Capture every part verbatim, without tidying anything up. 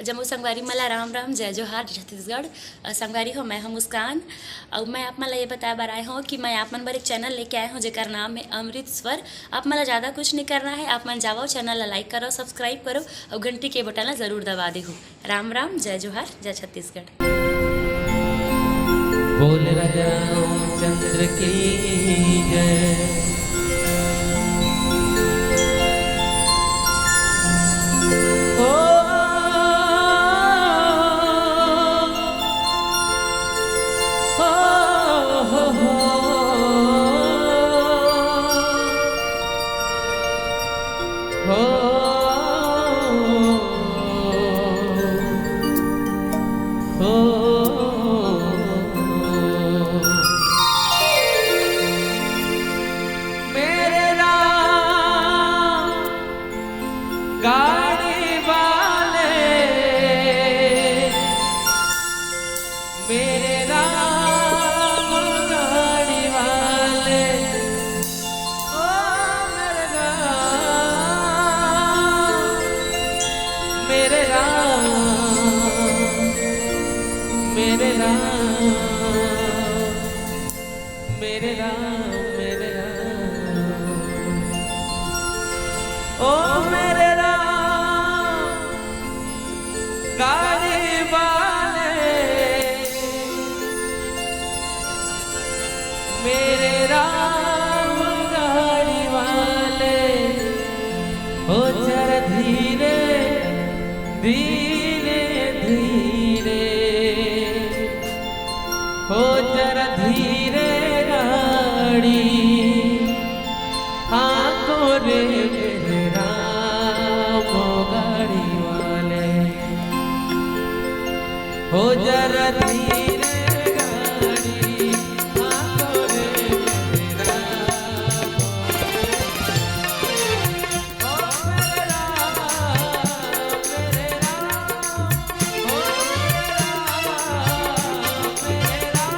जम्मो संगवारी मन ला राम राम, जय जोहार, जय छत्तीसगढ़। अ, संगवारी हो, मैं हूं मुस्कान। अउ मैं आप मन ला ये बताए बर आए हूं कि मैं आप मन बर एक चैनल लेके आए हूं, जेकर नाम है अमृत स्वर। आप मन ला ज्यादा कुछ नहीं करना है, आप मन जावव, चैनल ला लाइक करव, सब्सक्राइब करव अउ घंटी के बटन ला जरूर दबा देहू। राम राम, जय जोहार, जय छत्तीसगढ़। बोल राजा रामचंद्र की जय। ओ, ओ, हो, हो। हो, हो, मेरे राम गाड़ी वाले, मेरे राम गाड़ी वाले, ओ मेरे राम, मेरे राम, मेरे राम, मेरे राम, मेरे राम। ओ मेरे राम, गाड़ी वाले, मेरे राम गाड़ी वाले, हो जरा धीरे, धीरे, धीरे, हो जरा धीरे गाड़ी, हाँ को रे मेरे राम गाड़ी वाले। हो जरा धीरे गाड़ी, हाँ को रे मेरे राम। ओ मेरे राम, मेरे राम, ओ मेरे राम, मेरे राम।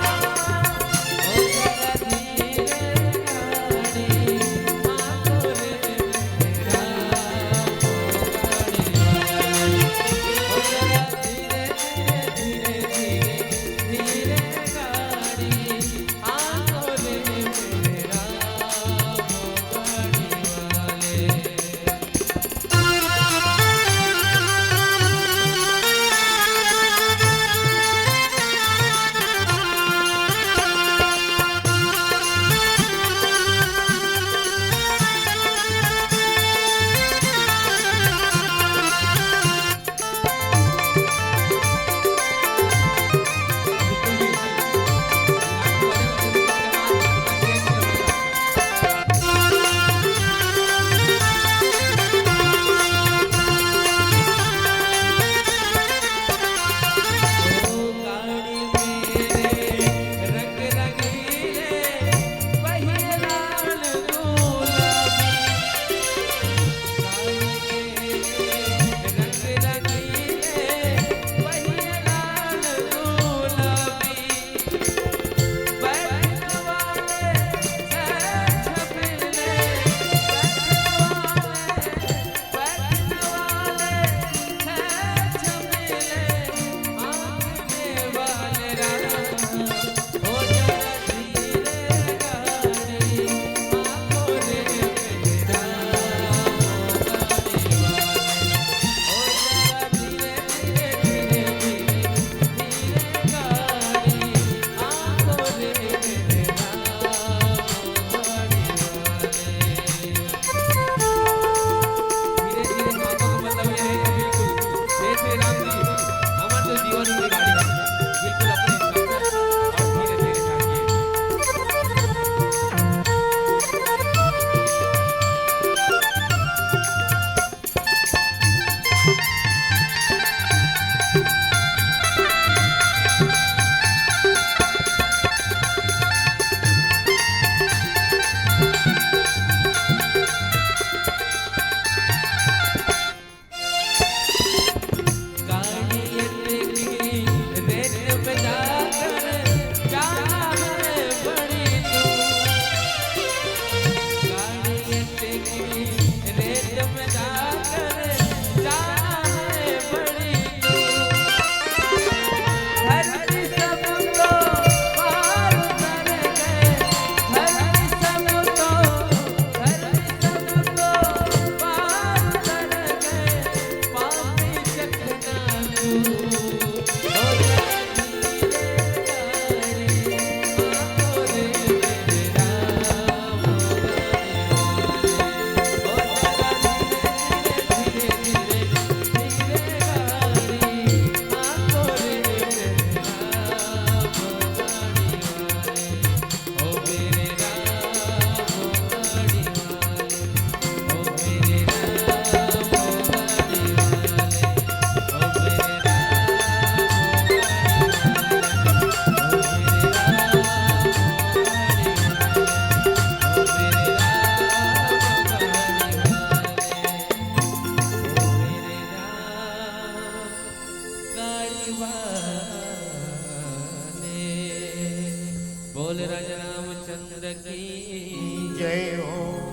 बोल राजा रामचंद्र की जय हो।